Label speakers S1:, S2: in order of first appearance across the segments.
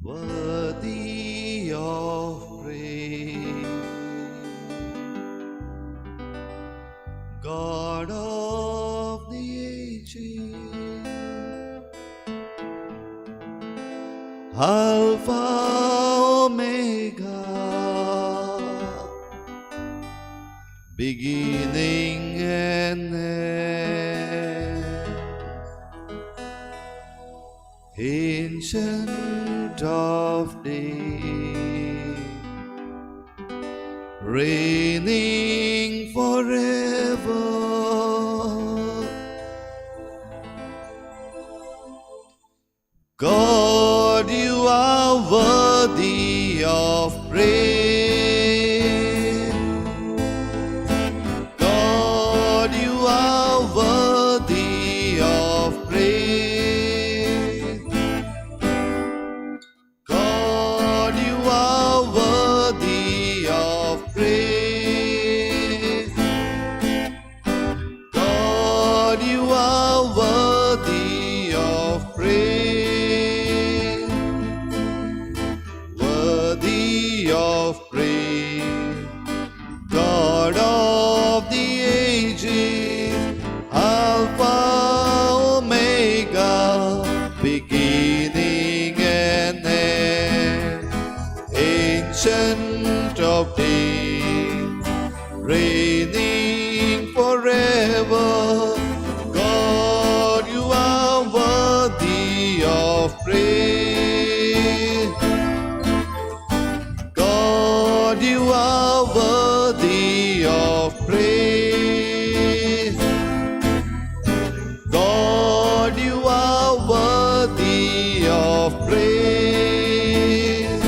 S1: Worthy of praise, God of the ages, Alpha Omega, beginning and end, Ancient of Days, reigning forever. God, you are worthy of praise. God, you are worthy of praise. God, you are worthy of praise. God, you are worthy of praise. Worthy of praise. God of the ages, Alpha Omega, beginning and end, Ancient of Days, reigning forever. God, you are worthy of praise. God, you are worthy of praise. God, you are worthy of praise.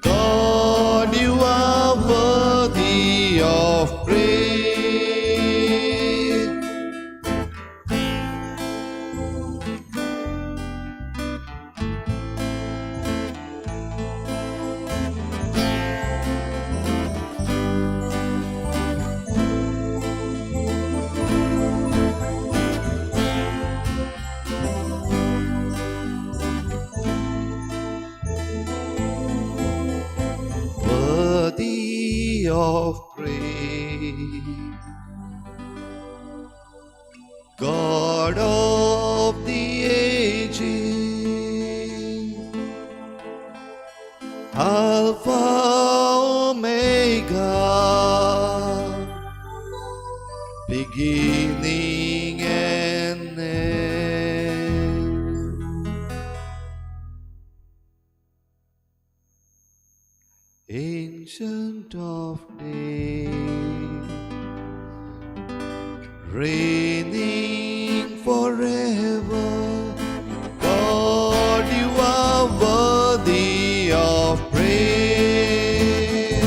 S1: God, you are worthy of praise. Worthy of praise. God of the ages, Alpha Omega, beginning and end. Ancient of Days, reigning forever. God, you are worthy of praise.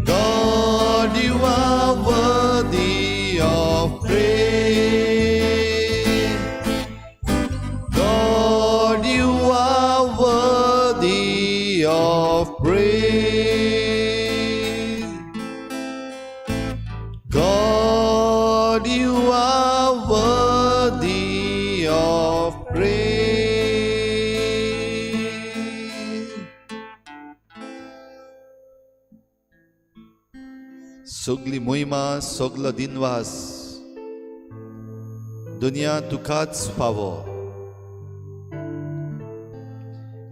S1: God, you are worthy of praise. God, you are worthy of praise. God, you are worthy of praise.
S2: सगली मोहिमा, सगलो दिनवास दुनिया तुकाच फावो.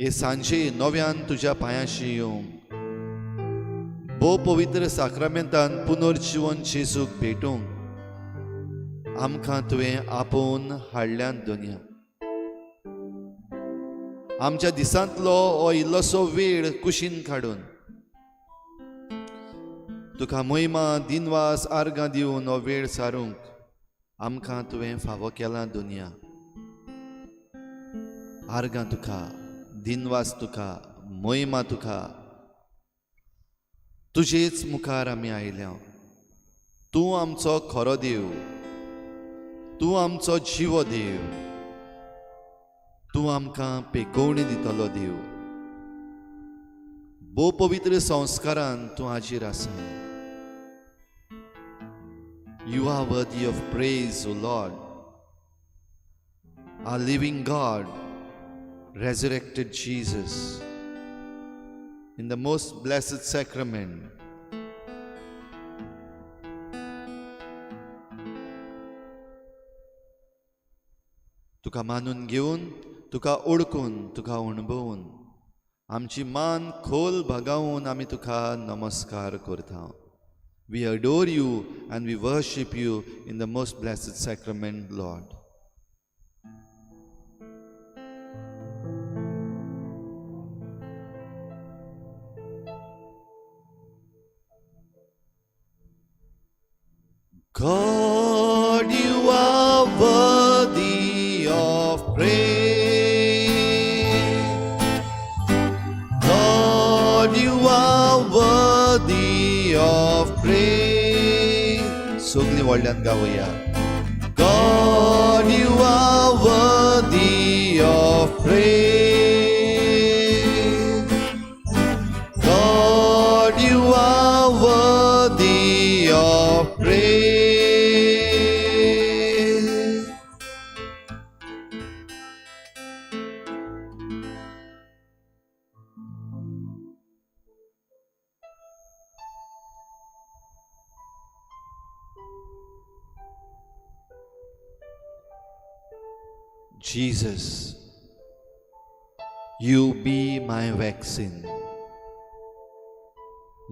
S2: हे सांजे नव्यान तुज्या पांयाशी येवंक, भोव पवित्र साक्रामेंतान पुनर्जिवन जेजूक भेटूंक आमकां तुवें आपोवन हाडल्यान. दुनिया, आमच्या दिसांतलो हो इल्लोसो वेळ कुशीन काडून तुका मोहिमा, दिनवास, आर्गां दिवन हो वेळ सारूंक आमकां तुवें फावो केलां. दुनिया, आर्गां तुका, दिनवास तुका, मोहिमा तुका. तुजेच मुखार आमी आयल्या. तूं आमचो खरो देव, तूं आमचो जिवो देव, तूं आमकां पेकोवणी दितलो देव. भोव पवित्र संस्कारान तूं हाजीर आसा. You are worthy of praise, O Lord, our living God. Resurrected Jesus, in the most blessed sacrament, तुका मानून घेवन, तुका ओळखून, तुका अणभवून, आमची मान खोल भागावून आमी तुका नमस्कार करता. We adore you and we worship you in the most blessed sacrament, Lord. God, you are worthy of praise. Lord, you are worthy of praise. सगळीं व्हडल्यान गावया. God, you are worthy of praise. God, you are worthy of praise. Jesus, you be my vaccine.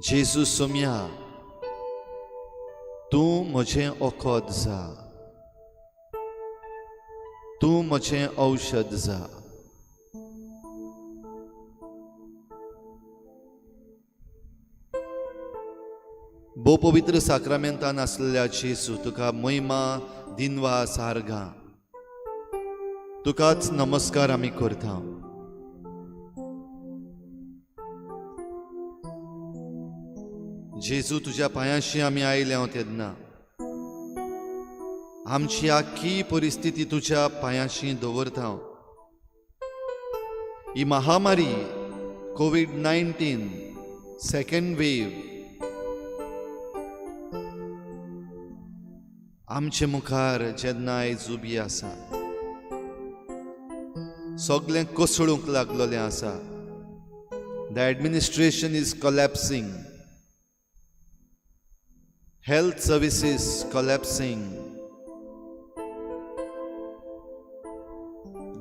S2: जेजू सोम्या, तूं म्हजें वखद जा, तूं म्हजें औषध जा. भोव पवित्र साक्रामेंतान आसलेल्या जेजू, तुका महिमा दिनवास आर्गां, तुकाच नमस्कार आमी करता. जेजू, तुज्या पांयाशी आमी आयले हांव तेन्ना आमची आख्खी परिस्थिती तुज्या पांयाशी दवरता. ही महामारी कोवीड-19 सेकंड वेव आमचे मुखार जेन्ना आयज उबी आसा, सगळें कोसळूंक लागलेलें आसा. The administration is collapsing, health services collapsing,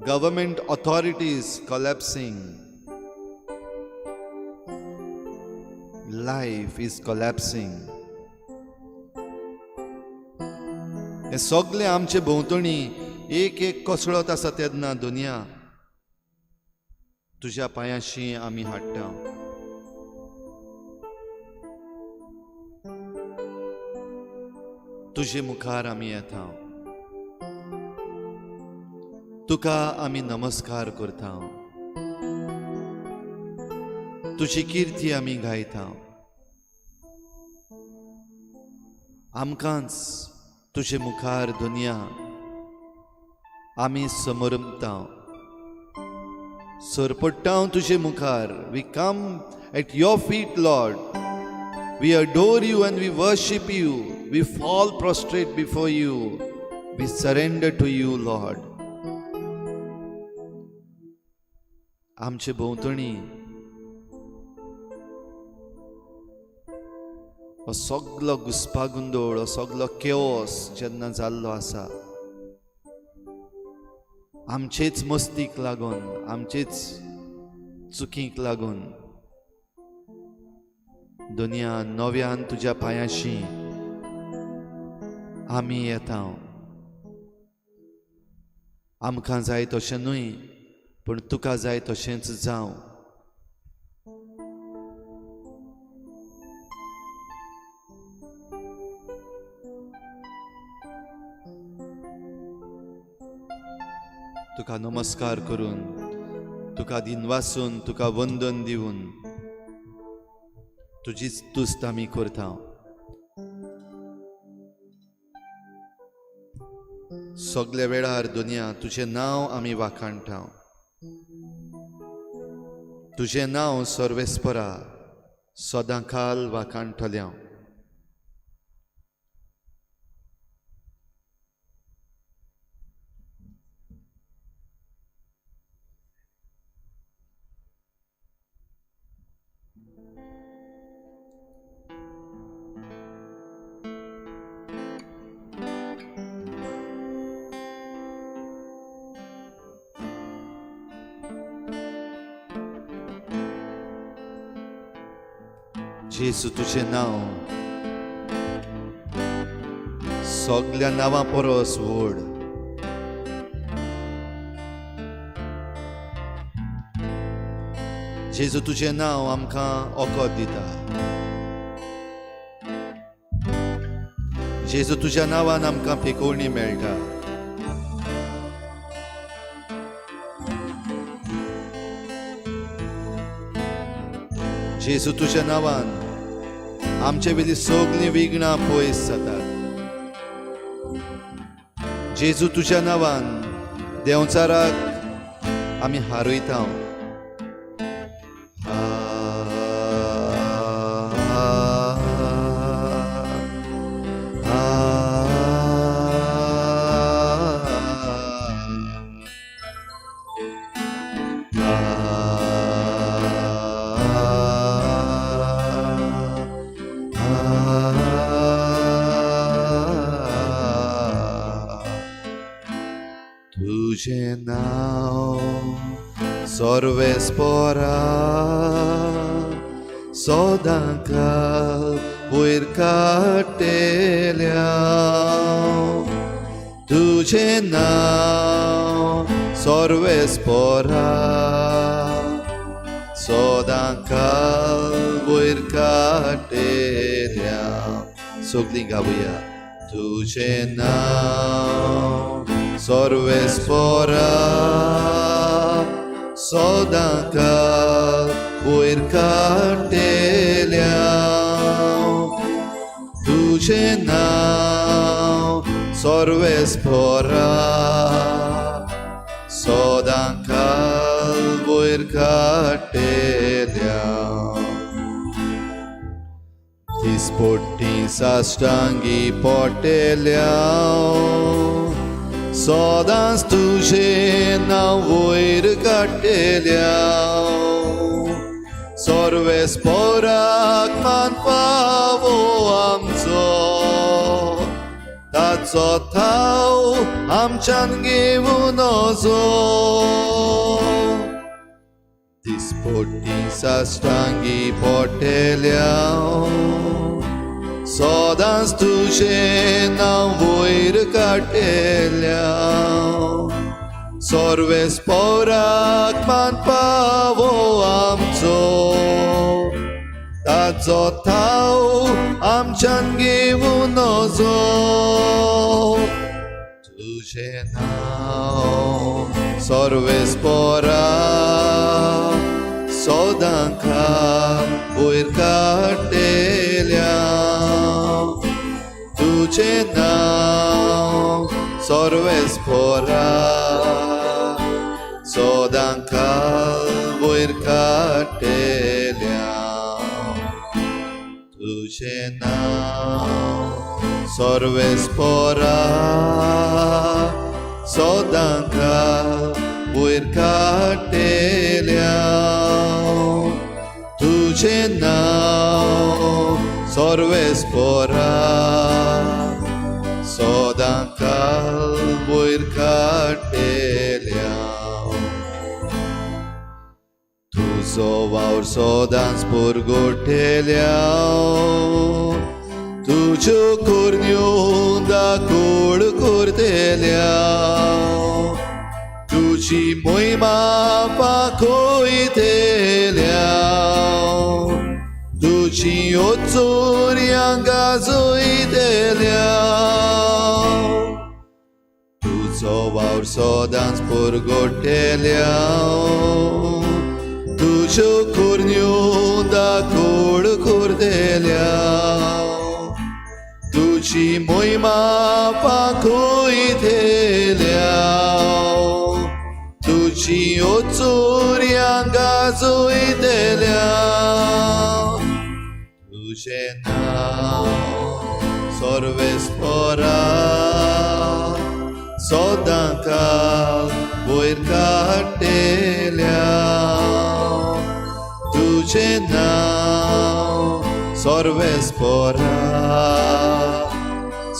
S2: government authorities collapsing, life is collapsing. हें सगळें आमचे भोंवतणी एक एक कोसळत आसा तेन्ना दुनिया तुज्या पांयाशी आमी हाडटा. तुजे मुखार आमी येता, तुका आमी नमस्कार करता, तुजी किर्ती आमी गायता. आमकांच तुजे मुखार दुनिया आमी समरमता, सरपडटा तुजे मुखार. We come at your feet, Lord. We adore you and we worship you. We fall prostrate before you. We surrender to you, Lord. आमचे भोंवतणी हो सगलो घुस्पागोंदळ, हो सगलो केओस जेन्ना जाल्लो आसा, आमचेच मस्तीक लागून, आमचेच चुकीक लागून दुनिया नव्यान तुज्या पांयाशी आमी येता. आमकां जाय तशें न्हय, पूण तुका जाय तशेंच जावं. तुका नमस्कार करून, तुका दिनवासून, तुका वंदन दिवन तुजीच तुस्त आमी करता. सगल्या वेळार दुनिया तुजें नांव आमी वाखाणटा. तुजें नांव सर्वेस्परा सदांकाल वाखाणटलें. जेजू तुजें नांव सगल्या नांवां परस व्हड. जेजू तुजें नांव आमकां ओकद दिता. जेजू तुज्या नांवान आमकां पिकोवणी मेळटा. जेजू तुज्या नांवान आमचे वेली सगळीं विघ्नां पयस जातात. जेजू तुज्या नांवान देंवचाराक आमी हारयता. तुझे नाव सर्वेस्पोरा सदांकाल वयर काडटेल्या. तुझे नाव सर्वेस्पोरा सदांकाल वयर काडटेल्या. सगळीं गावया. तुझे नाव सर्वेस्पोरा सदांकाल वयर काडटेल्या. तुझे नाव सर्वेस्पोरा सदांकाल वयर काडटेल्या. दिसपट्टी साश्टांगी पोटेल्या सदांच तुजें नांव वयर काडटेल्या. सर्वेस्पोराक मान फावो आमचो ताचो थाव आमच्यान घेवूं नजो. दिसपट्टी साश्टांगी पोटेल्या सदांच तुजें नांव वयर काडटेल्या. सर्वेस्पोराक मान पावो आमचो ताचो थाव आमच्यान घेवूं नजो. तुजें नांव सर्वेस्पोरा सदांकाल वयर काडटेल्या. तुजें नांव सर्वेस्पोरा सदांकाल वयर काडटेल्या. तुजें नांव सर्वेस्पोरा सदांकाल वयर काडटेल्या. तुजें नांव सर्वेस्पोरा सदांकाल वयर काडटेल्या. तुजो वावर सदांच पुरगोटेल्या तुज्यो करण्यो दाखोड करतेल्या. तुजी मोहिमा पाखोयतेल्या तुजी ओचोर्यां गाजयतेल्या. तुजो वावर सदांच पुरगोटेल्या तुज्यो करण्यो दाखोड करतेल्या. तुजी मोहिमा पाखोयतेल्या तुजी ओचोर्यां गाजयतेल्या. तुजें नांव सर्वेस्पोरा सदांकाल वयर काडटेल्या. तुजें नांव सर्वेस्पोरा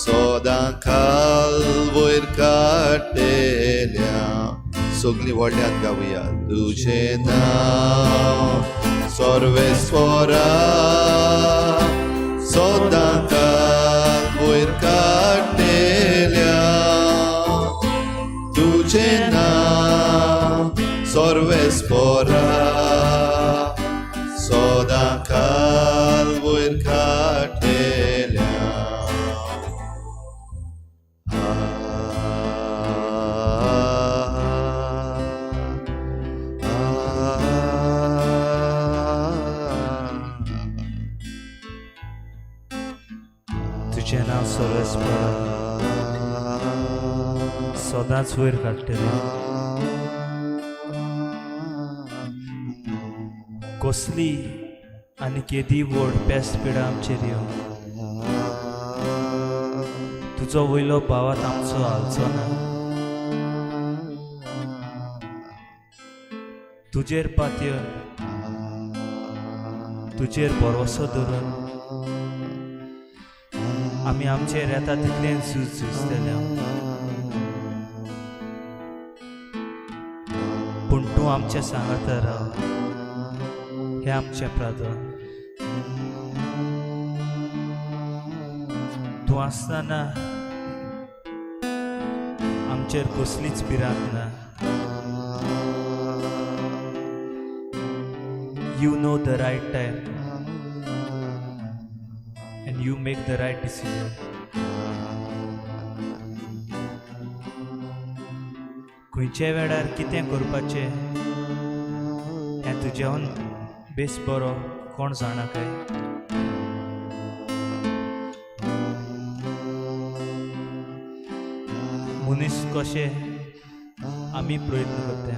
S2: सदांकाल वयर काडटेल्या. सगळीं व्हडल्यान गावया. तुजें नांव सर्वेस्परा सदां काल वयर काडटेल्या तुजें नांव सर्वेस्परा सदां काल वयर काडटेल्या.
S3: तुजें नांव सर्वेस्परा सदांच वयर काडटलें. कसली आनी केदी व्हड पेस्त पिडा आमचेर येवं, तुजो वयलो भावात आमचो हालचो ना. तुजेर पातयेवन, तुजेर भरवसो धरून आमी आमचेर येता तितलें झूज झुजतले. पूण तूं आमच्या सांगाता राव, हें आमचें प्रार्थन. तूं आसतना आमचेर कसलीच भिरांत ना. You know the right time and you make the right decision. खंयच्या वेळार कितें करपाचें हें तुज्याहून बेस बरो कोण जाणा काय? मनीस कशें आमी प्रयत्न करता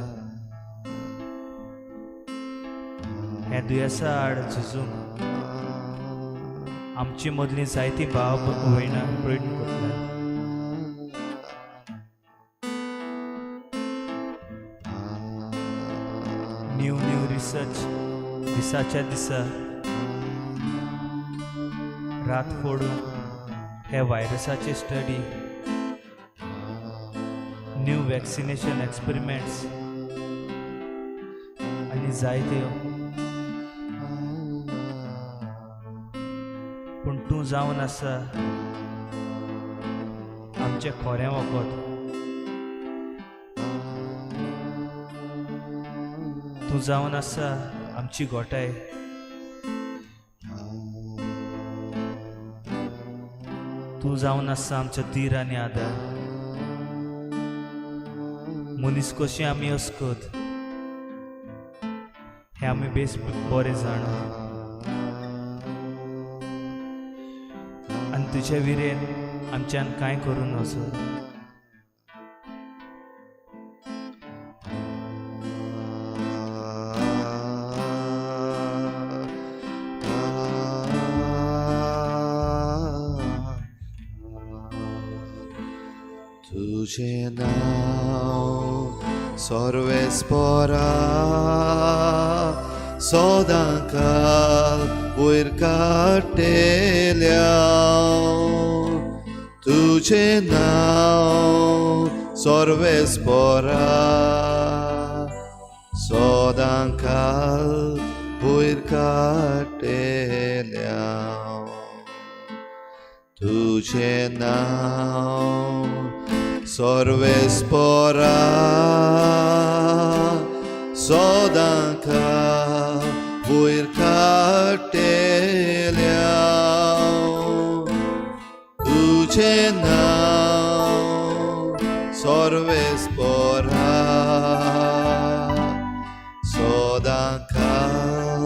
S3: हें दुयेंसा आड झुजूंक, आमचे मदलीं जायतीं भाव भयणां प्रयत्न करता. न्यू न्यू रिसर्च दिसाच्या दिसा रात फोडून हे व्हायरसाचे स्टडी, न्यू वॅक्सिनेशन एक्सपेरिमेंट्स आनी जायत्यो. पूण तूं जावन आसा आमचें खरें वखद. तूं जावन आसा आमची गोठाय. तूं जावन आसा आमचो धीर आनी आदार. मनीस कशी आमी अस्कत हें आमी बेस बरें जाणा आनी तुजे विरेन आमच्यान कांय करूं नजो.
S2: तुजें नांव सर्वेस्परा सदां काल वयर काडटेल्या तुजें नांव सर्वेस्परा सदां काल वयर काडटेल्या तुजें नांव सर्वेस्परा सदां काल वयर काडटेल्या तुजें नांव सर्वेस्परा सदां काल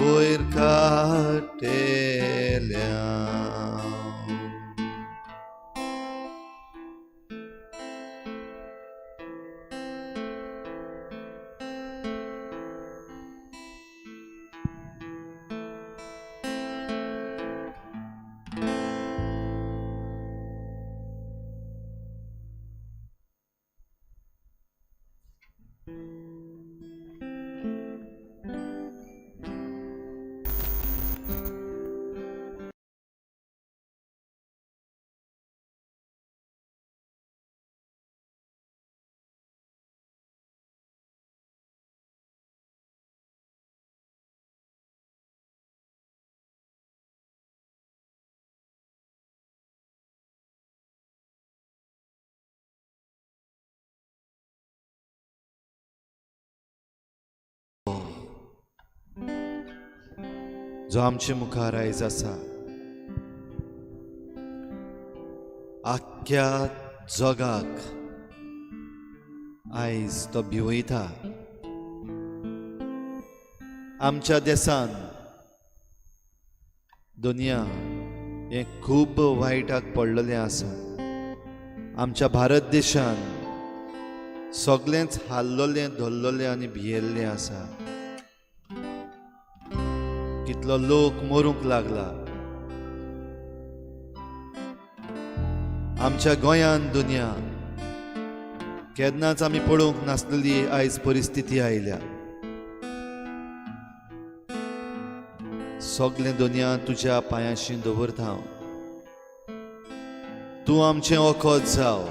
S2: वयर काडटेल्या. जो आमचे मुखार आयज आसा. आख्ख्या जगाक आयज तो भिवयता. आमच्या देसान दुनिया हें खूब वायटाक पडलेलें आसा. आमच्या भारत देशान सगळेंच हाल्लोलें, धरलोलें आनी भियेल्लें आसा. कितलो लोक मरूंक लागला. आमच्या गोंयान दुनिया केन्नाच आमी पळोवंक नासलेली आयज परिस्थिती आयल्या. सगळें दुनिया तुज्या पांयांशी दवरता हांव. तूं आमचें वखद जाव,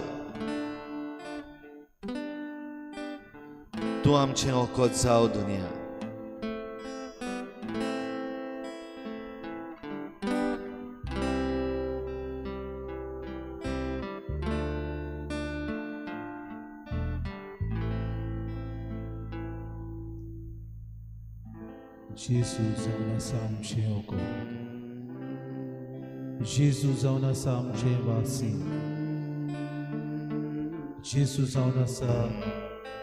S2: तूं आमचें वखद जाव दुनिया.
S3: जेजू जावन आसा आमचें वखद, जेजू जावन आसा आमचें वासी, जेजू जावन आसा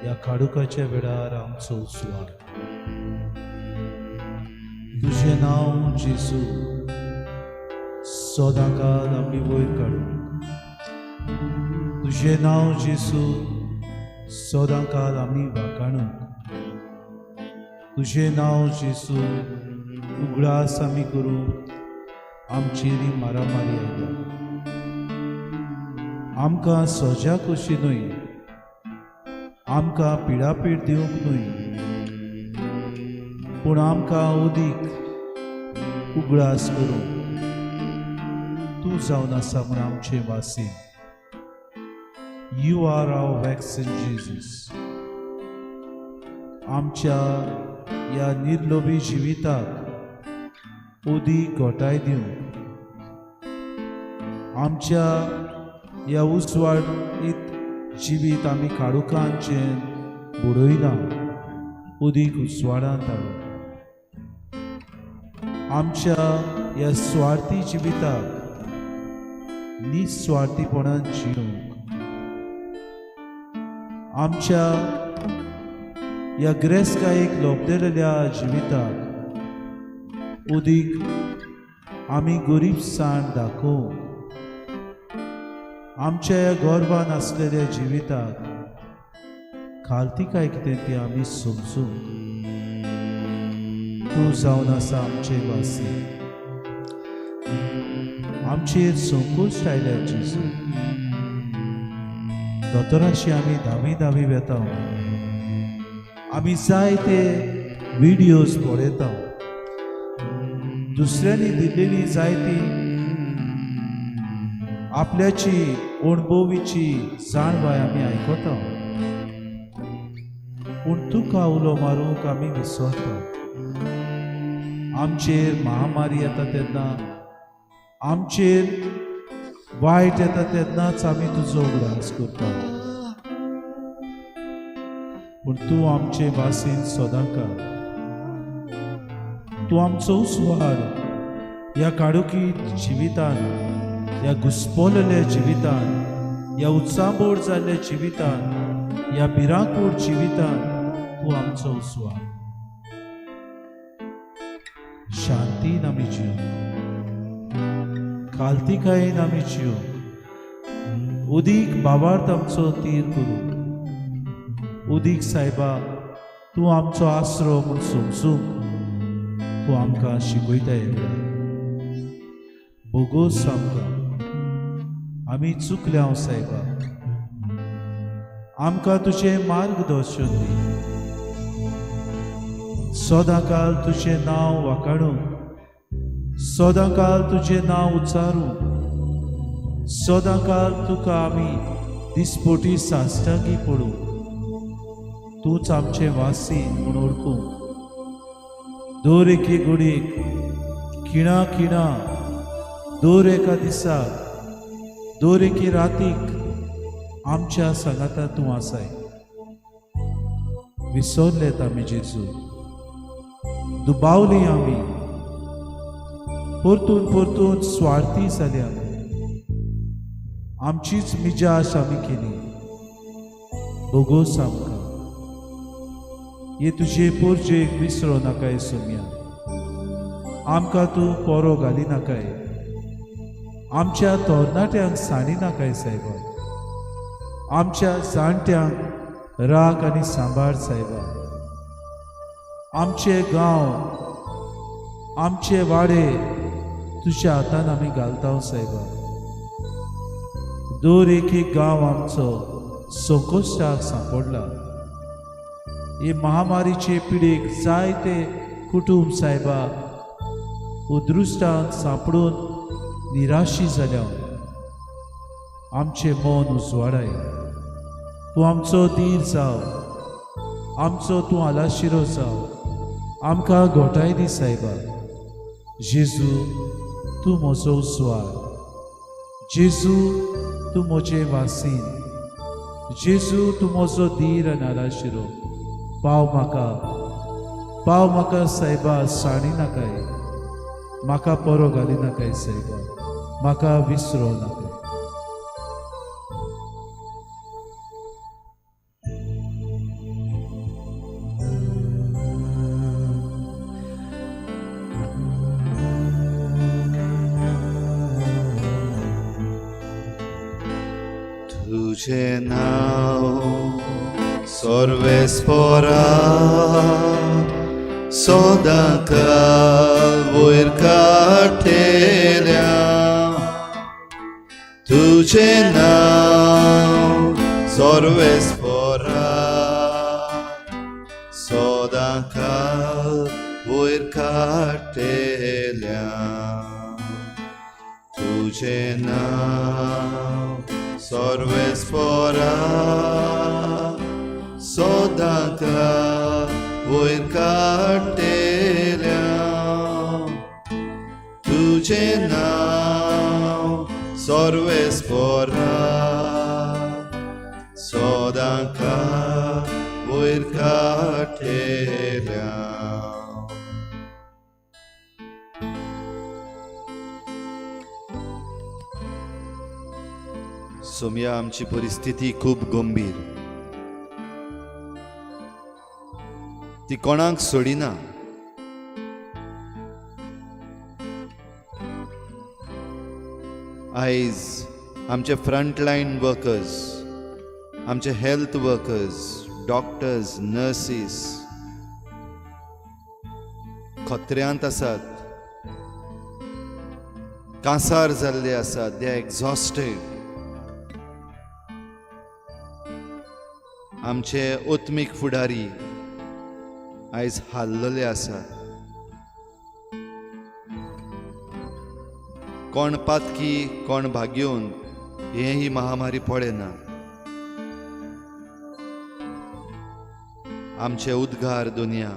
S3: ह्या काडुकाच्या वेळार आमचो उजवाड. तुजें नांव जेजू सदांकाल आमी वयर काडूं. तुजें नांव जेजू सदांकाल आमी वाखाणूंक. तुजें नांव जेजू उगडास आमी करूंक आमचेर मारामारी आयल्या. आमकां सजा कशी न्हय, आमकां पिडापीड दिवंक न्हय, पूण आमकां उदीक उगडास करूंक तूं जावन आसा म्हूण आमचें वासी. You are our vaccine Jesus. आमच्या ह्या निर्लोभी जिविताक उदीक घोटाय दिवंक, आमच्या ह्या उजवाडीत जिवीत आमी काळुकांचें बुडयना, उदीक उजवाडांत हाडूंक, आमच्या ह्या स्वार्थी जिविताक निस्वार्थीपणान जिणूंक, आमच्या ह्या ग्रेसकायेक लोबदेलेल्या जिविताक उदीक आमी गरीबसाण दाखोवंक, आमच्या ह्या गर्वान आसलेल्या जिविताक खालती काय कितें तें आमी समजूंक तूं जावन आसा आमचे वासी. आमचेर संकोच आयल्या जेजू. दोतोराशी आमी धावी धावी वेता, आमी जायते विडियोज पळयता, दुसऱ्यांनी दिल्लेली जायती आपल्याची अणभवीची जाणवाय आमी आयकता, पूण तुका उलो मारूंक आमी विसरता. आमचेर महामारी येता तेन्ना, आमचेर वायट येता तेन्नाच आमी तुजो उगडास करता, पूण तूं आमचे वासीन सदांकाळ, तूं आमचो उजवाड. ह्या काळोखी जिवितान, ह्या घुस्पलेल्या जिवितान, ह्या उचांबोड जाल्ल्या जिवितान, ह्या भिरांकूळ जिवितान तूं आमचो उजवाड. शांतीन आमी जिवंक, खालतीकायेन आमी जिवंक, उदीक बाबार्थ आमचो तीर करूं. उदीक सायबा तूं आमचो आसरो म्हूण समजूंक तूं आमकां शिकयता. ह्या बोगोस आमकां, आमी चुकल्या हांव सायबा, आमकां तुजें मार्गदर्शन दी. सदांकाल तुजें नांव वाखाणूंक, सदांकाल तुजें नांव उच्चारूंक, सदांकाल तुका आमी दिसपोटी साश्टांगी पडूंक, तूंच आमचें वासी म्हूण वळखूंक, दर एके घडयेक, खिणा खिणा, दर एका दिसा, दर एके रातीक आमच्या सांगाता तूं आसाय. विसरलेत आमी जेजू, दुबावली आमी, परतून परतून स्वार्थी जाल्या, आमचीच मिजास आमी केली. भोगोस आमकां हे तुजे पोरजेक विसरो नाकाय सोम्या, आमकां तूं पोरो घाली नाकाय, आमच्या तरणाट्यांक साणी नाकाय सायबा, आमच्या जाणट्यांक राग आनी सांबाळ सायबा. आमचे गांव आमचे वाडे तुज्या हातान आमी घालता सायबा. दर एक एक गांव आमचो संकोश्टाक सांपडला. हे महामारीचे पिडेक जायते कुटूंब सायबा उदृश्टान सांपडून निराशी जाल्या. आमचें मन उजवाडाय, तूं आमचो धीर जाव, आमचो तूं आलाशिरो जाव, आमकां घोटाय दी सायबा. जेजू तूं म्हजो उजवाड, जेजू तूं म्हजें वासीन, जेजू तूं म्हजो धीर आनी आलाशिरो. पाव म्हाका, पाव म्हाका सायबा, साणी नाकाय, म्हाका परो घाली नाकाय सायबा, म्हाका विसरो नाकाय.
S2: तुझे नाव सर्वेस्परा सदांकाल वयर काडटेल्या, तुझे नाव सर्वेस्परा सदांकाल वयर काडटेल्या, तुझे नाव सर्वेस्परा सदांकाल वयर काडटेल्या, तुझे नाव सर्वेस्परा सदांकाल वयर काडटेल्या. सोमया, आमची परिस्थिती खूब गंभीर, ती कोणाक सोडिना. आयज आमचे फ्रंटलायन वर्कर्स, आमचे हेल्थ वर्कर्स, डॉक्टर्स, नर्सीस खतऱ्यांत आसात, कांसार जाल्ले आसात, they are exhausted. आमचे आत्मीक फुडारी आयज हाल्लले आसात. कोण पातकी कोण भाग्योवन हें ही महामारी पळयना. आमचे उद्गार दुनिया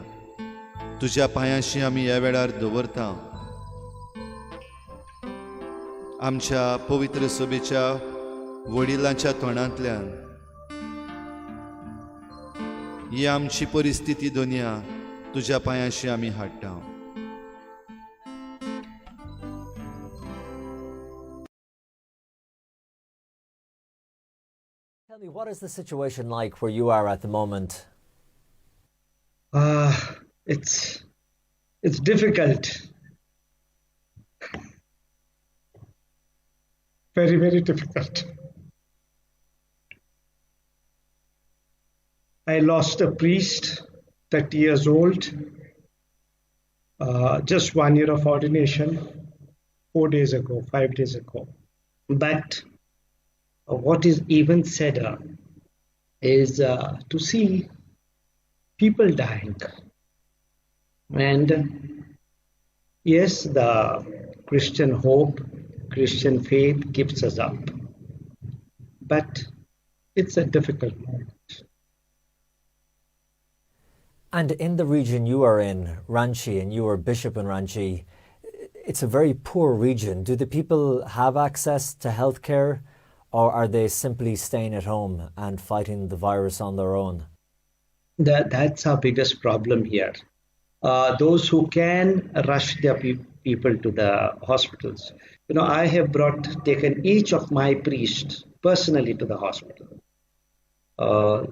S2: तुज्या पांयांशी आमी ह्या वेळार दवरता. आमच्या पवित्र सभेच्या वडिलांच्या तोंडांतल्यान ही आमची परिस्थिती दुनिया तुज्या पांयांशी आमी हाडटा.
S4: Tell me, what is the situation like where you are at the moment?
S5: It's difficult. Very, very difficult. I lost a priest, 30 years old, just 1 year of ordination, 4 days ago, 5 days ago. But what is even sadder is to see people dying. And yes, the Christian hope, Christian faith keeps us up. But it's a difficult moment.
S4: And in the region you are in, Ranchi, and you are bishop in Ranchi, it's a very poor region. Do the people have access to healthcare, or are they simply staying at home and fighting the virus on their own? That's
S5: our biggest problem here. Those who can rush their people to the hospitals. You know, I have taken each of my priests personally to the hospital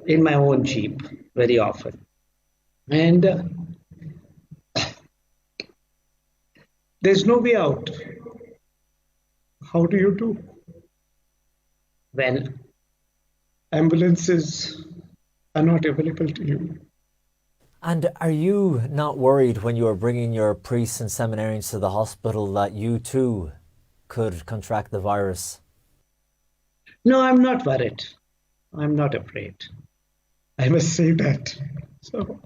S5: in my own jeep very often. And there's no way out. How do you do when ambulances are not available to you?
S4: And are you not worried when you are bringing your priests and seminarians to the hospital that you too could contract the virus?
S5: No, I'm not worried. I'm not afraid. I must say that. So,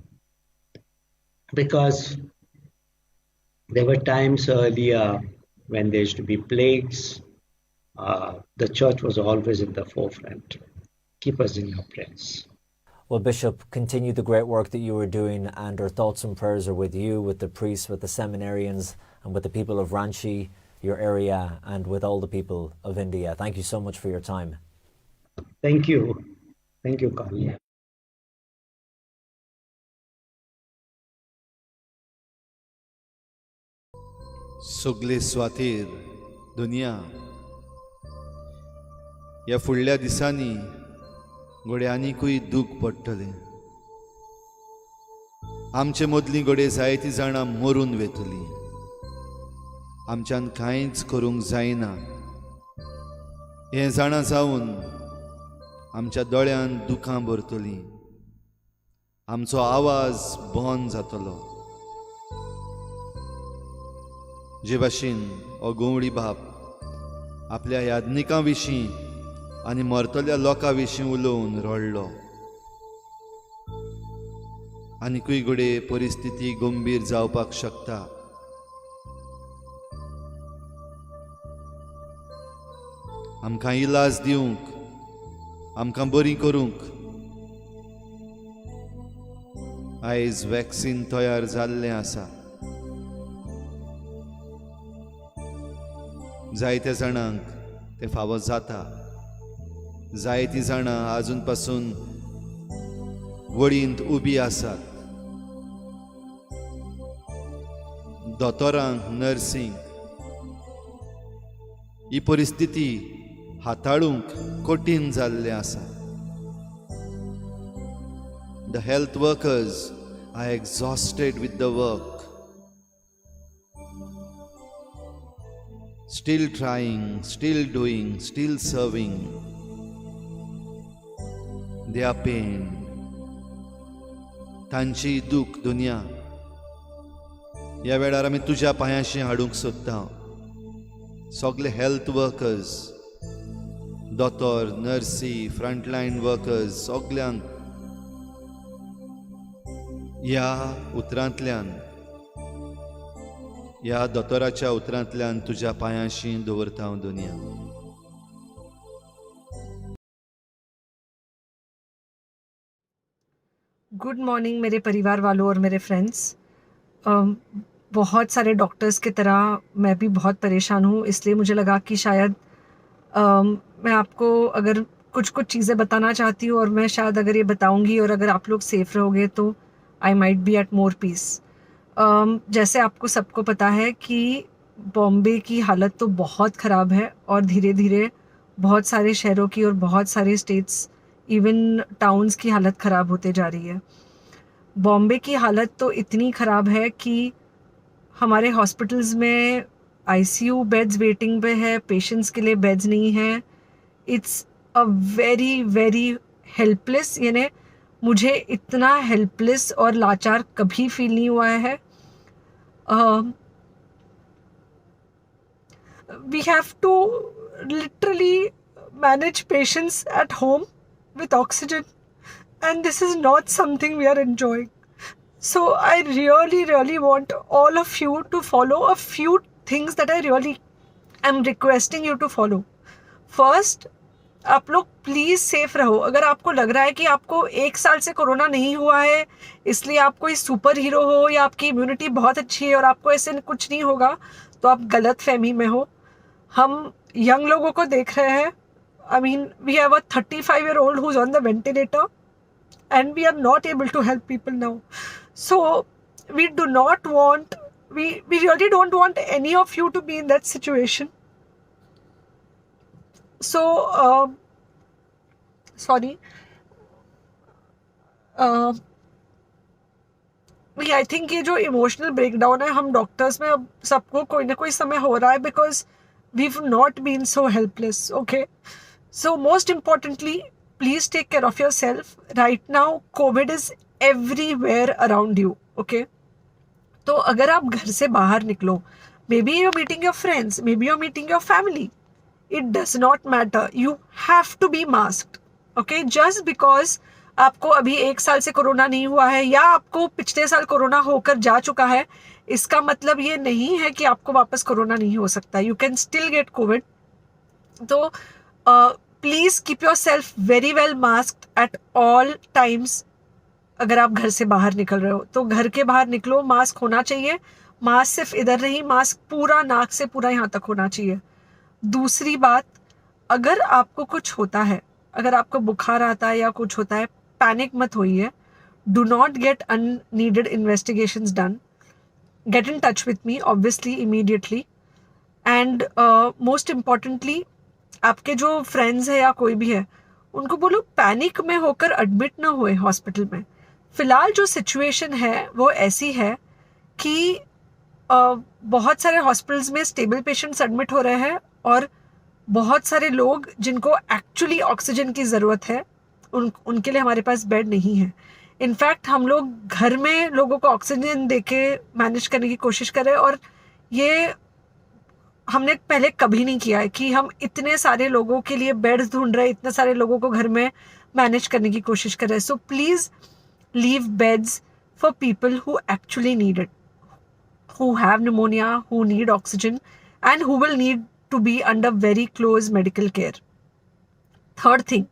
S5: because there were times earlier when there used to be plagues, the church was always in the forefront. Keep us in your prayers.
S4: Well, Bishop, continue the great work that you are doing, and our thoughts and prayers are with you, with the priests, with the seminarians, and with the people of Ranchi, your area, and with all the people of India. Thank you so much for your time.
S5: Thank you. Thank you, Colin.
S2: सगले स्वातीर दुनिया ह्या फुडल्या दिसांनी घडये आनिकूय दूख पडटलें. आमचे मदलीं घडये जायतीं जाणां मरून वेतलीं. आमच्यान कांयच करूंक जायना हें जाणा जावन आमच्या दोळ्यान दुखां भरतलीं. आमचो आवाज बंद जातलो. जे भाशेन हो गंवडी बाप आपल्या याज्ञिकां विशीं आनी मरतल्या लोकां विशीं उलोवन रडलो. आनिकूय घडये परिस्थिती गंभीर जावपाक शकता. आमकां इलाज दिवंक, आमकां बरी करूंक आयज वॅक्सिन तयार जाल्लें आसा. जायत्या जाणांक तें फावो जाता. जायतीं जाणां आजून पासून वळींत उबी आसात. दोतोरांक, नर्सींक ही परिस्थिती हाताळूंक कठीण जाल्लें आसा. The health workers are exhausted with the work. Still trying, still doing, still serving. They are pain. तांची दूख दुनिया ह्या वेळार आमी तुज्या पांयांशी हाडूंक सोदता. सगले हेल्थ वर्कर्स, दोतोर, नर्सी, फ्रंटलायन वर्कर्स सगल्यांक ह्या उतरांतल्यान, ह्या दोतोराच्या उतरांतल्यान तुज्या पांयांशी दवरता हांव दुनिया.
S6: गुड मॉर्निंग मेरे परिवार वालों और मेरे फ्रेंड्स. बहुत सारे डॉक्टर्स की तरह मैं भी बहुत परेशान हूँ, इसलिए मुझे लगा कि शायद मैं आपको अगर कुछ कुछ चीज़ें बताना चाहती हूँ और मैं शायद अगर ये बताऊँगी और अगर आप लोग सेफ़ रहोगे तो I might be at more peace. जैसे आपको सबको पता है कि बॉम्बे की हालत तो बहुत ख़राब है और धीरे धीरे बहुत सारे शहरों की और बहुत सारे स्टेट्स, इवन टाउन्स की हालत ख़राब होते जा रही है. बॉम्बे की हालत तो इतनी ख़राब है कि हमारे हॉस्पिटल्स में आईसीयू बेड्स वेटिंग पे है, पेशेंट्स के लिए बेड्स नहीं हैं. It's a very very helpless, यानी मुझे इतना हेल्पलेस और लाचार कभी फील नहीं हुआ है. We have to literally manage patients at home with oxygen, and this is not something we are enjoying. So I really really want all of you to follow a few things that I really am requesting you to follow. First, आप लोग please safe रहो. अगर आपको लग रहा है कि आपको 1 साल से corona नहीं हुआ है इसलिए आप कोई सुपर हीरो हो या आपकी इम्यूनिटी बहुत अच्छी है और आपको ऐसे कुछ नहीं होगा, तो आप गलत फहमी में हो. हम यंग लोगों को देख रहे हैं. I mean, we have a 35-year-old who's on the ventilator and we are not able to help people now. So we do not want, We really don't want any of you to be in that situation. So sorry, I think ये जो emotional breakdown है हम doctors में अब सबको कोई ना कोई समय हो रहा है, because we've not been so helpless. Okay, so most importantly please take care of yourself. Right now COVID is everywhere around you. Okay, तो अगर आप घर से बाहर निकलो, maybe you are meeting your friends, maybe you are meeting your family, it does not matter, you have to be masked. Okay, just because आपको अभी 1 साल से corona नहीं हुआ है या आपको पिछले साल कोरोना होकर जा चुका है, इसका मतलब ये नहीं है कि आपको वापस कोरोना नहीं हो सकता. You can still get COVID. तो please keep yourself very well masked at all times. अगर आप घर से बाहर निकल रहे हो तो घर के बाहर निकलो, मास्क होना चाहिए. मास्क सिर्फ इधर नहीं, मास्क पूरा नाक से पूरा यहाँ तक होना चाहिए. दूसरी बात, अगर आपको कुछ होता है, अगर आपको बुखार आता है या कुछ होता है, पैनिक मत होइए. Do not get unneeded investigations done. Get in touch with me obviously immediately. And most importantly, आपके जो फ्रेंड्स हैं या कोई भी है उनको बोलो पैनिक में होकर एडमिट ना हुए हॉस्पिटल में. फ़िलहाल जो सिचुएशन है वो ऐसी है कि बहुत सारे हॉस्पिटल्स में स्टेबल पेशेंट्स एडमिट हो रहे हैं और बहुत सारे लोग जिनको एक्चुअली ऑक्सीजन की ज़रूरत है उनके लिए हमारे पास बेड नहीं है. इनफैक्ट हम लोग घर में लोगों को ऑक्सीजन दे के मैनेज करने की कोशिश कर रहे हैं, और ये हमने पहले कभी नहीं किया है कि हम इतने सारे लोगों के लिए बेड्स ढूंढ रहे हैं, इतने सारे लोगों को घर में मैनेज करने की कोशिश कर रहे हैं. So please leave beds for people who actually need it, who have pneumonia, who need oxygen and who will need to be under very close medical care. Third thing,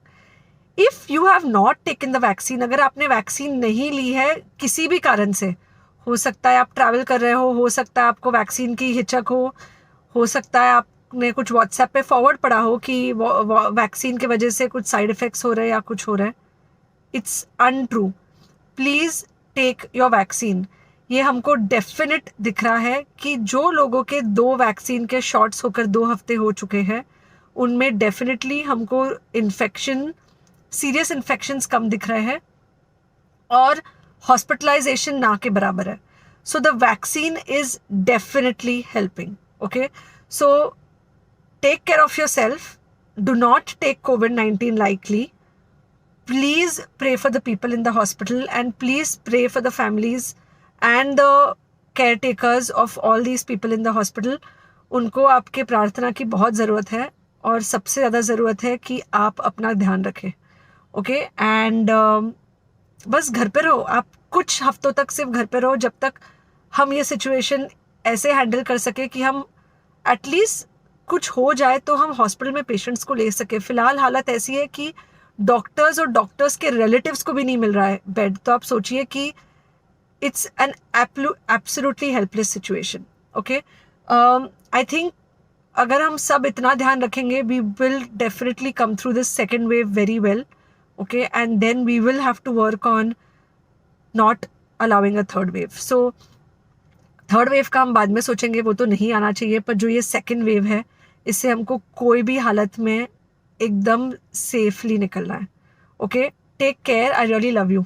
S6: if you have not taken the vaccine, अगर आपने vaccine नहीं ली है किसी भी कारण से, हो सकता है आप travel कर रहे हो सकता है आपको वैक्सीन की हिचक हो सकता है आपने कुछ व्हाट्सएप पे फॉरवर्ड पढ़ा हो कि वैक्सीन की वजह से कुछ साइड इफ़ेक्ट्स हो रहे हैं या कुछ हो रहा है, it's untrue. Please take your vaccine. ये हमको डेफिनेट दिख रहा है कि जो लोगों के 2 वैक्सीन के शॉट्स होकर 2 हफ्ते हो चुके हैं उनमें डेफिनेटली हमको इन्फेक्शन, सीरियस इन्फेक्शंस कम दिख रहे हैं और हॉस्पिटलाइजेशन ना के बराबर है. So the vaccine is definitely helping. Okay, so take care of yourself. Do not take COVID-19 lightly. Please pray for the people in the hospital and please pray for the families and the caretakers of all these people in the hospital. उनको आपके प्रार्थना की बहुत ज़रूरत है और सबसे ज़्यादा ज़रूरत है कि आप अपना ध्यान रखें. ओके, एंड बस घर पे रहो. आप कुछ हफ्तों तक सिर्फ घर पे रहो जब तक हम ये सिचुएशन ऐसे हैंडल कर सके कि हम एटलीस्ट कुछ हो जाए तो हम हॉस्पिटल में पेशेंट्स को ले सके. फ़िलहाल हालत ऐसी है कि डॉक्टर्स और डॉक्टर्स के रिलेटिव्स को भी नहीं मिल रहा है बेड, तो आप सोचिए कि it's an absolutely helpless situation. Okay, I think अगर हम सब इतना ध्यान रखेंगे we will definitely come through this second wave very well. Okay, and then we will have to work on not allowing a third wave. So third wave का हम बाद में सोचेंगे, वो तो नहीं आना चाहिए, पर जो ये सेकेंड वेव है इससे हमको कोई भी हालत में एकदम सेफली निकलना है. Okay, take care. I really love you.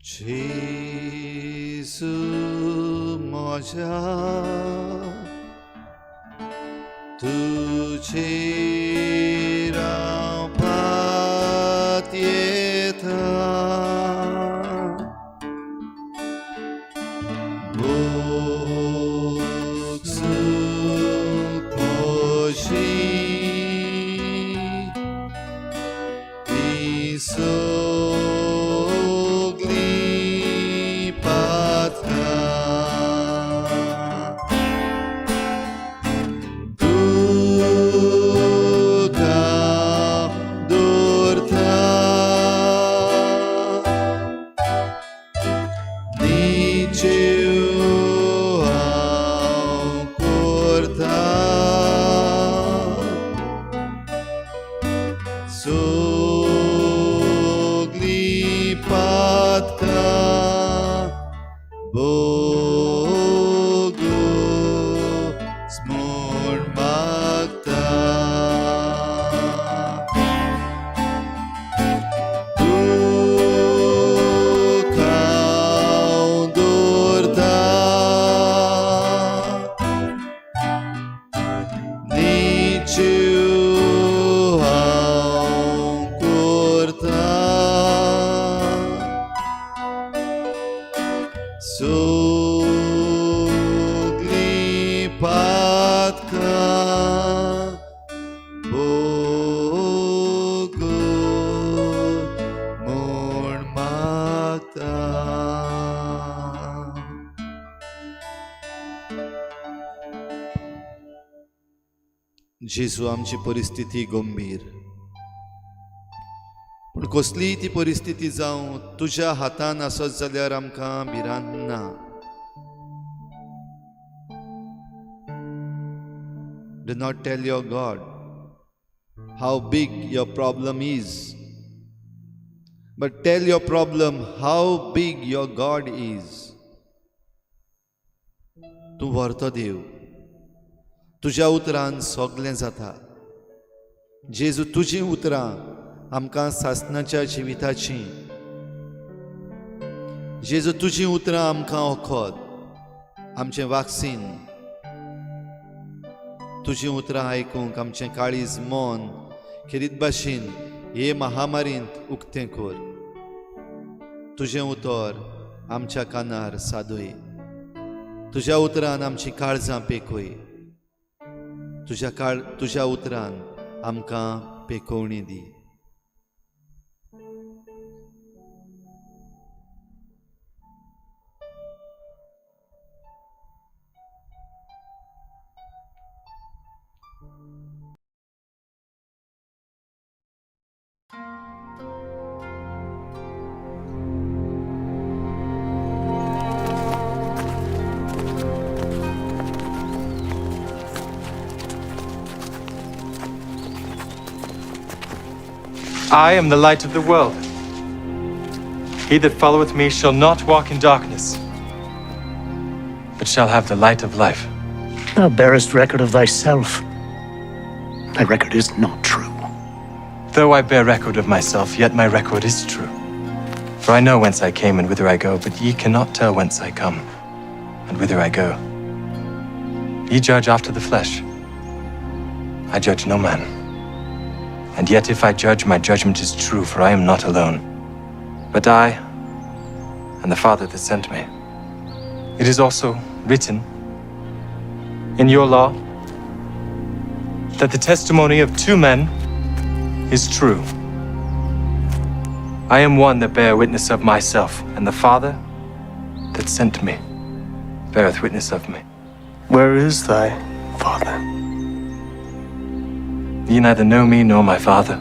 S2: जेसू म्हज्या तुजेर हांव पातयेता, भोगसूंक म्हजी ती सगळीं पातकां. तुका दवरता निचेव हांव करता, जेजू, आमची परिस्थिती गंभीर, पूण कसलीय ती परिस्थिती जावं, तुज्या हातान आसत जाल्यार आमकां भिरांत ना. Do not tell your God how big your problem is, but tell your problem how big your God is. तूं व्हरतो देव, तुज्या उतरान सगलें जाता. जेजू, तुजीं उतरां आमकां सासणाच्या जिविताचीं. जेजू, तुजीं उतरां आमकां वखद, आमचें वाक्सीन. तुजीं उतरां आयकूंक आमचें काळीज मन खेरीत भाशेन हे महामारींत उक्तें कर. तुजें उतर आमच्या कानार सादय, तुज्या उतरान आमचीं काळजां पेखय, तुज्या उतरान आमकां पेखोवणी दी.
S7: I am the light of the world. He that followeth me shall not walk in darkness, but shall have the light of life.
S8: Thou bearest record of thyself. Thy record is not true.
S7: Though I bear record of myself, yet my record is true. For I know whence I came and whither I go, but ye cannot tell whence I come and whither I go. Ye judge after the flesh. I judge no man. And yet if I judge, my judgment is true, for I am not alone, but I and the Father that sent me. It is also written in your law that the testimony of two men is true. I am one that bear witness of myself, and the Father that sent me beareth witness of me.
S8: Where is thy Father?
S7: Ye neither know me nor my Father.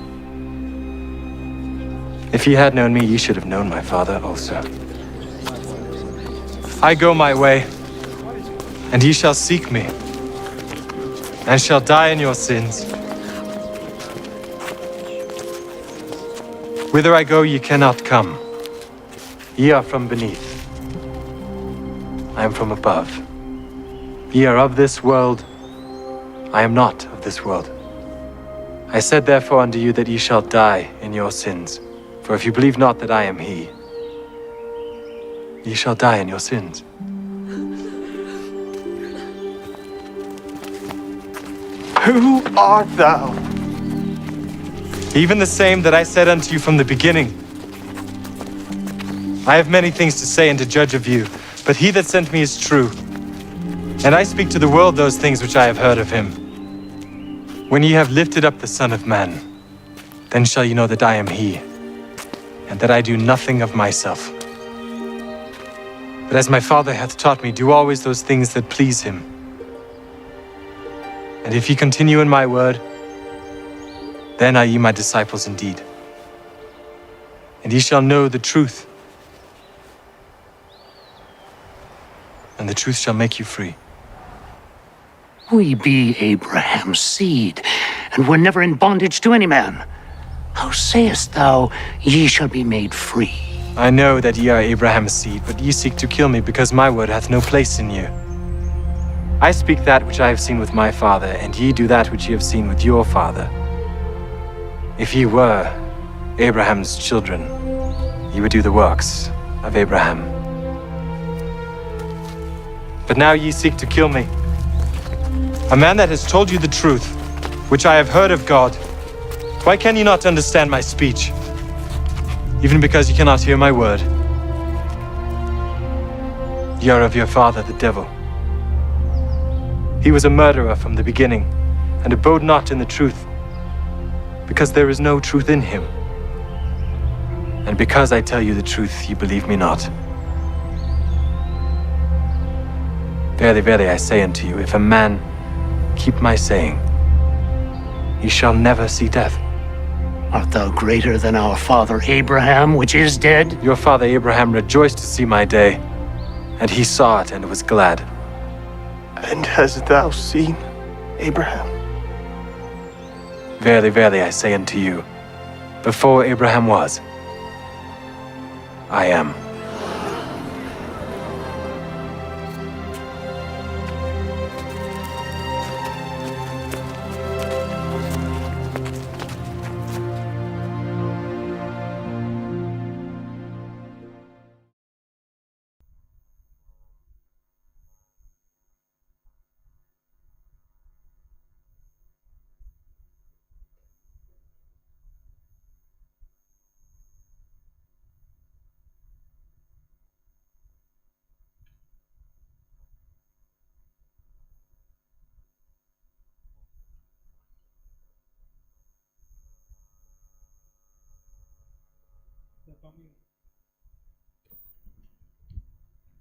S7: If ye had known me, ye should have known my Father also. I go my way, and ye shall seek me, and shall die in your sins. Whither I go, ye cannot come. Ye are from beneath. I am from above. Ye are of this world. I am not of this world. I said therefore unto you that ye shall die in your sins. For if you believe not that I am he, ye shall die in your sins.
S8: Who art thou?
S7: Even the same that I said unto you from the beginning. I have many things to say and to judge of you, but he that sent me is true. And I speak to the world those things which I have heard of him. When ye have lifted up the Son of Man, then shall ye know that I am he, and that I do nothing of myself. But as my Father hath taught me, do always those things that please him. And if ye continue in my word, then are ye my disciples indeed. And ye shall know the truth, and the truth shall make you free.
S8: We be Abraham's seed, and were never in bondage to any man. How sayest thou, ye shall be made free?
S7: I know that ye are Abraham's seed, but ye seek to kill me, because my word hath no place in you. I speak that which I have seen with my father, and ye do that which ye have seen with your father. If ye were Abraham's children, ye would do the works of Abraham. But now ye seek to kill me, a man that has told you the truth, which I have heard of God. Why can ye not understand my speech? Even because ye cannot hear my word. Ye are of your father, the devil. He was a murderer from the beginning, and abode not in the truth, because there is no truth in him. And because I tell you the truth, ye believe me not. Verily, verily, I say unto you, if a man keep my saying, He shall never see death.
S8: Art thou greater than our father Abraham, which is dead?
S7: Your father Abraham rejoiced to see my day, and he saw it and was glad.
S9: And hast thou seen Abraham?
S7: Verily, verily, I say unto you, before Abraham was, I am.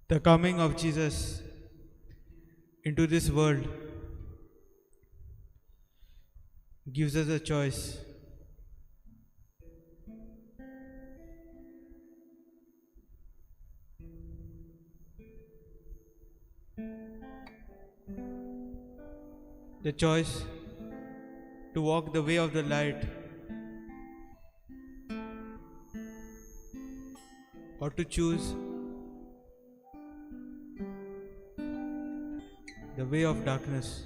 S10: The coming of Jesus into this world gives us a choice. The choice to walk the way of the light or to choose the way of darkness.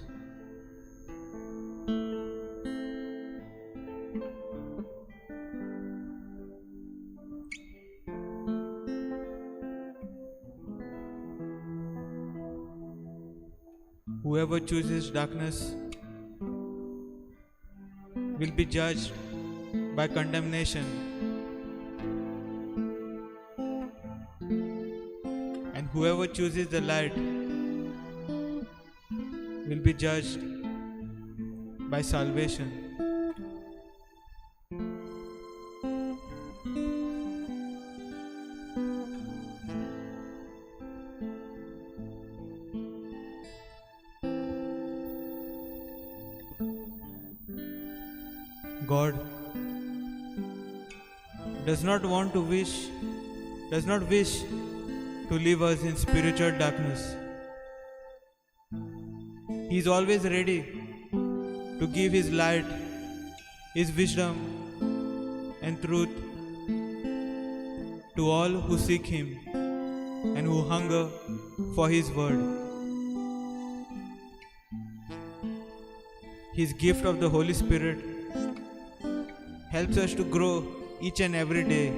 S10: Whoever chooses darkness will be judged by condemnation, and whoever chooses the light will be judged by salvation. God does not wish to leave us in spiritual darkness. He is always ready to give His light, His wisdom and truth to all who seek Him and who hunger for His word. His gift of the Holy Spirit helps us to grow each and every day.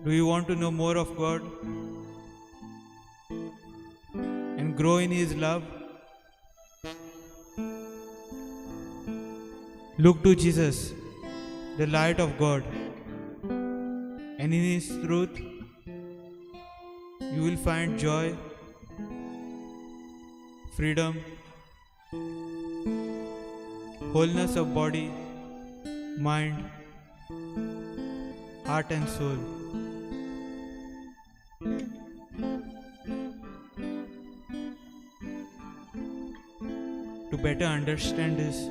S10: Do you want to know more of God and grow in His love? Look to Jesus, the light of God, and in His truth you will find joy, freedom, wholeness of body, mind, heart and soul. To better understand this,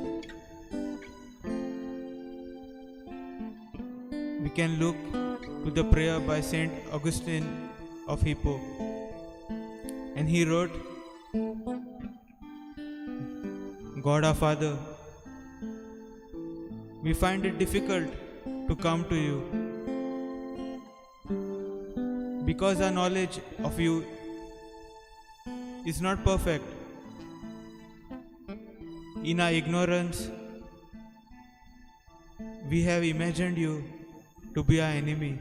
S10: we can look to the prayer by Saint Augustine of Hippo. And he wrote, God our Father, we find it difficult to come to you because our knowledge of you is not perfect. In our ignorance, we have imagined you to be our enemy.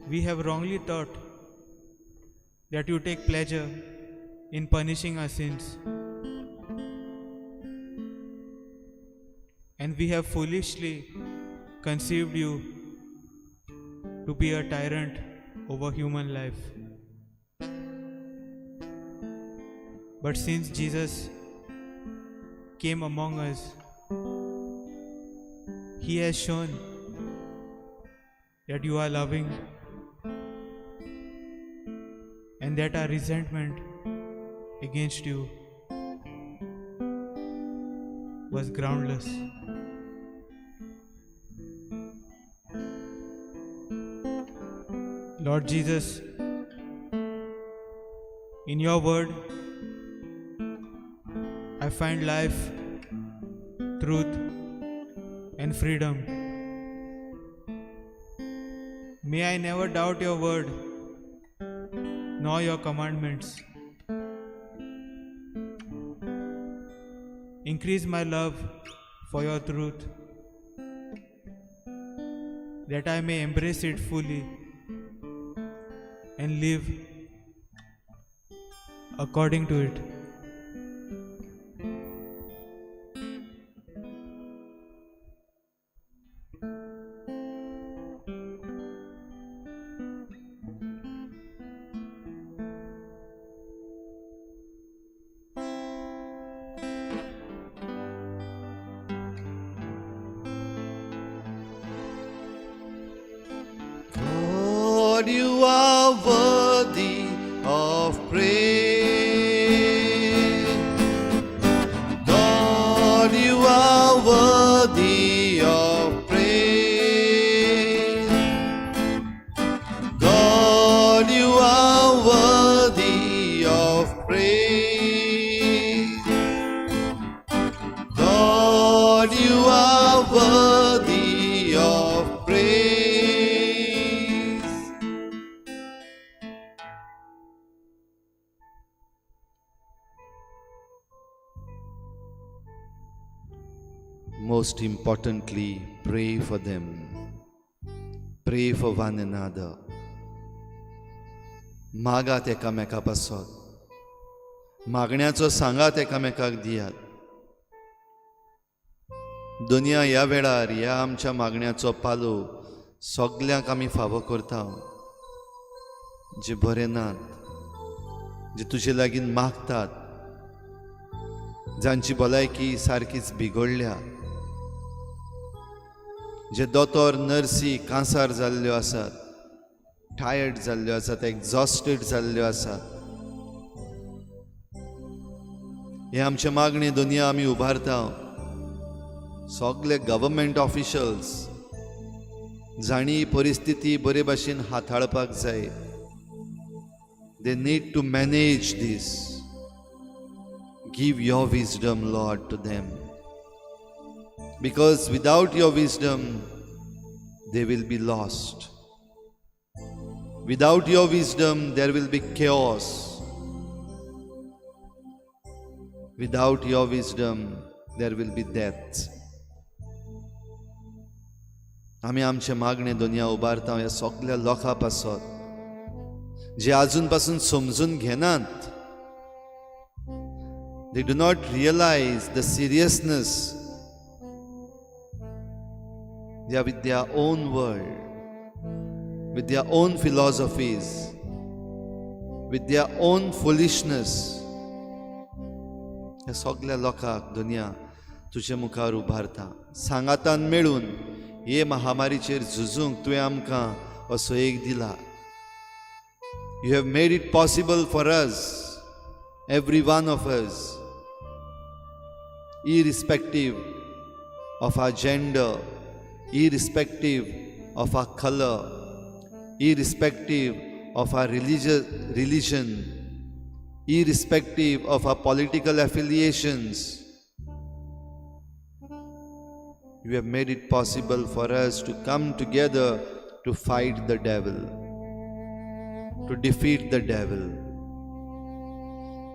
S10: We have wrongly thought that you take pleasure in punishing our sins. And we have foolishly conceived you to be a tyrant over human life. But since Jesus came among us, He has shown that you are loving, and that our resentment against you was groundless. Lord Jesus, in your word, I find life, truth, and freedom. May I never doubt your word, nor your commandments. Increase my love for your truth, that I may embrace it fully and live according to it.
S2: God, you are worthy of praise. God, you are worthy of praise. God, you are worthy of praise. God, you are worthy of praise. Most importantly, pray for them. Pray for one another. मागात एकामेका पासत, मागण्याचो सांगात एकामेकाक दियात. दुनिया ह्या वेळार ह्या आमच्या मागण्याचो पालो सगल्यांक आमी फावो करता, जे बरे नात, जे तुजे लागीं मागतात, जांची भलायकी सारकीच बिगडल्या, जे दोतोर नर्सी कांसार जाल्ल्यो आसात, टायर्ड जाल्ल्यो आसात, एक्झॉस्टेड जाल्ल्यो आसात. हे आमचे मागणे दुनिया आमी उबारता. सगले गव्हर्मेंट ऑफिशल्स जांणी परिस्थिती बरे भाशेन हाताळपाक जाय, they need to manage this. Give your wisdom, Lord, to them, because without your wisdom they will be lost. Without your wisdom there will be chaos. Without your wisdom there will be death. आमी आमचे मागणे दुनिया उबारता ह्या सगल्या लोकां पासत जे अजून पासून समजून घेनात. They do not realize the seriousness. They are with their own world, with their own philosophies, with their own foolishness. ह्या सगल्या लोकांक दुनिया तुजे मुखार उबारता. सांगातान मेळून हे महामारीचेर झुजूंक तुवें आमकां असो एक दिला. You have made it possible for us, every one of us, irrespective of our gender, irrespective of our color, irrespective of our religion, irrespective of our political affiliations. You have made it possible for us to come together to fight the devil, to defeat the devil.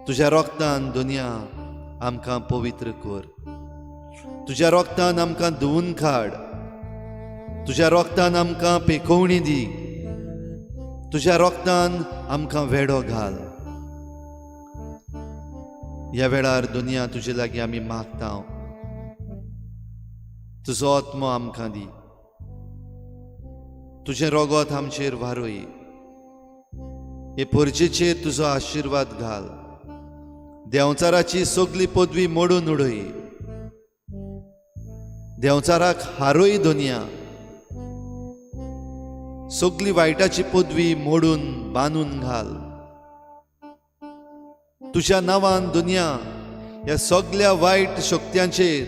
S2: तुझ्या रोगतान दुनिया आमकां पवित्र कर, तुझ्या रोगतान आमकां धुवून काड, तुझ्या रोगतान आमकां पेकोवणी दी, तुझ्या रोगतान आमकां वेडो घाल. ह्या वेळार दुनिया तुजे लागीं आमी मागता, तुजो आत्मो आमकां दी, तुजें रोगोत आमचेर वारोय, हे परजेचेर तुजो आशिर्वाद घाल, देंवचाराची सगली पदवी मोडून उडय, देंवचाराक हारोय दुनिया, सगली वायटाची पदवी मोडून बांदून घाल. तुज्या नांवान दुनिया ह्या सगल्या वायट शक्त्यांचेर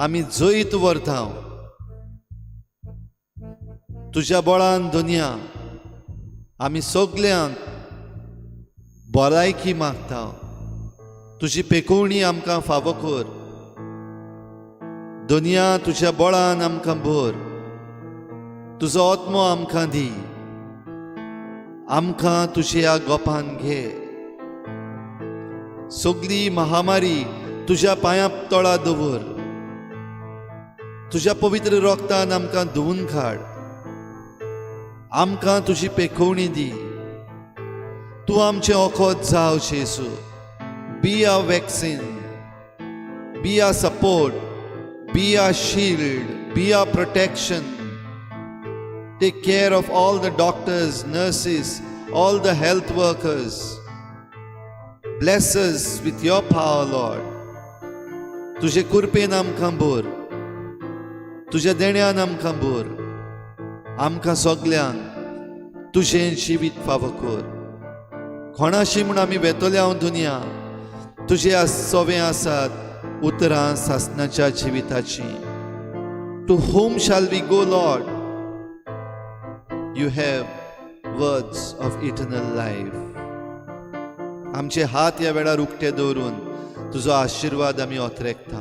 S2: आमी जैत व्हरता. तुज्या बळान दुनिया आमी सगल्यांक भलायकी मागता. तुजी पेकोवणी आमकां फावो कर दुनिया. तुज्या बळान आमकां भर. तुजो आत्मो आमकां दी. आमकां तुज्या गोपान घे. सगली महामारी तुज्या पांयां तळा दवर. तुज्या पवित्र रोगतान आमकां धुवून काड. आमकां तुजी पेखोवणी दी. तूं आमचें वखद जाव जेजू. Be our vaccine, be our support, be our shield, be our protection. Take care of all the doctors, nurses, all the health workers. Bless us with your power, Lord. तुजे कृपेन आमकां भर. तुज्या देण्यान आमकां भर. आमकां सगल्यांक तुजें जिवीत फावो कर. कोणाशी म्हूण आमी वेतले हांव दुनिया? तुजे सवे आसात उतरां सासनाच्या जिविताची. To whom shall we go, Lord? You have words of eternal life. आमचे हात ह्या वेळार उक्ते दवरून तुजो आशिर्वाद आमी ओतरेकता.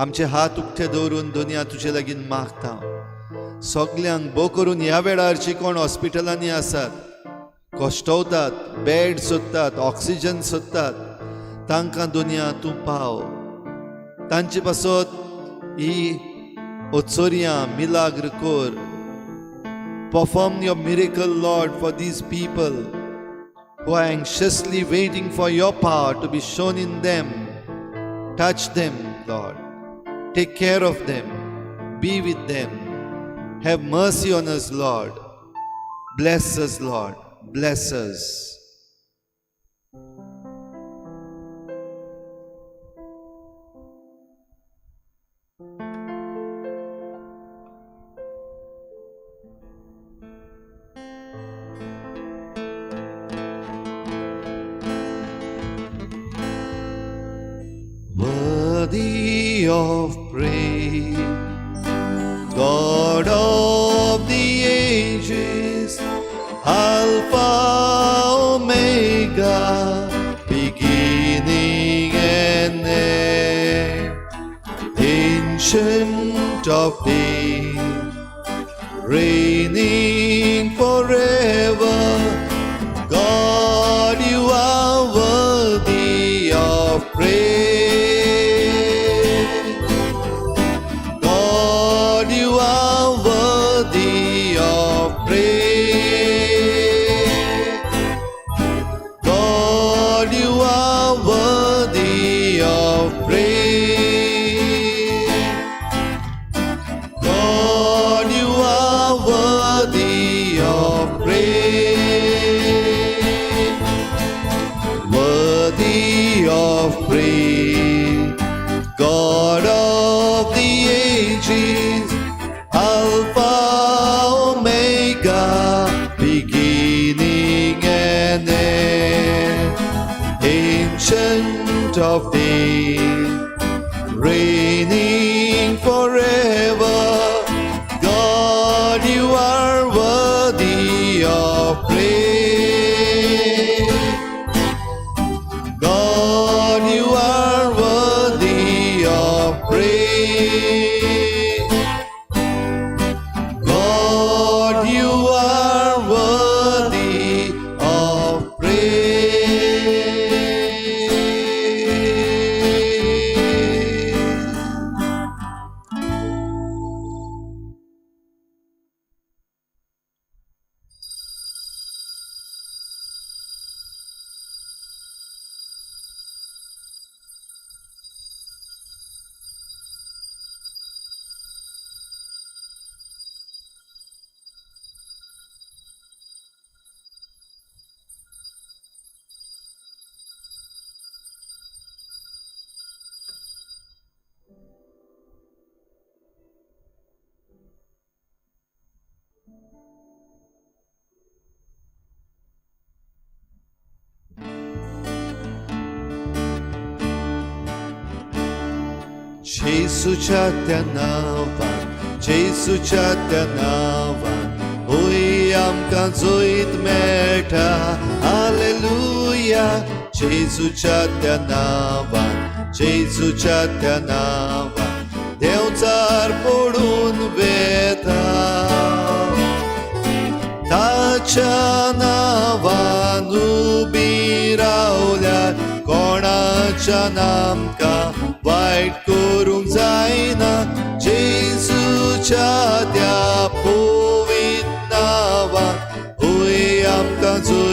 S2: आमचे हात उक्ते दवरून दुनिया तुजे लागीं मागता. सगल्यांक बो करून ह्या वेळार जे कोण हॉस्पिटलांनी आसात, कश्टवतात, बेड सोदतात, ऑक्सिजन सोदतात, तांकां दुनिया तूं पाव. तांचे पासत ही ओचोरयां मिलाग्र कर. Perform your miracle, Lord, for these people who are anxiously waiting for your power to be shown in them. Touch them, Lord. Take care of them. Be with them. Have mercy on us, Lord. Bless us, Lord. Bless us. Worthy of praise, God of the ages, Alpha Omega, beginning and end, Ancient of days, reigning forever. God, you are worthy of praise. God, you are worthy of praise. God, you are worthy of praise. God, you are worthy of praise. Worthy of praise. God of the ages, Alpha Omega, beginning and end, Ancient of days, reigning forever. God, you are worthy of praise. God, you are worthy of praise. God, you are worthy of praise. जेजूच्या त्या नांवान, जेजूच्या त्या नांवान होय आमकां जैत मेळटा. Hallelujah. जेजूच्या त्या नांवान, जेजूच्या त्या नांवान देंवचार पडून वेता. ताच्या नांवान उबी रावल्यार कोणाच्यान आमकां वायट करूंक जायना. जेजूच्या त्या पवित्र नांवान होय आमकां जैत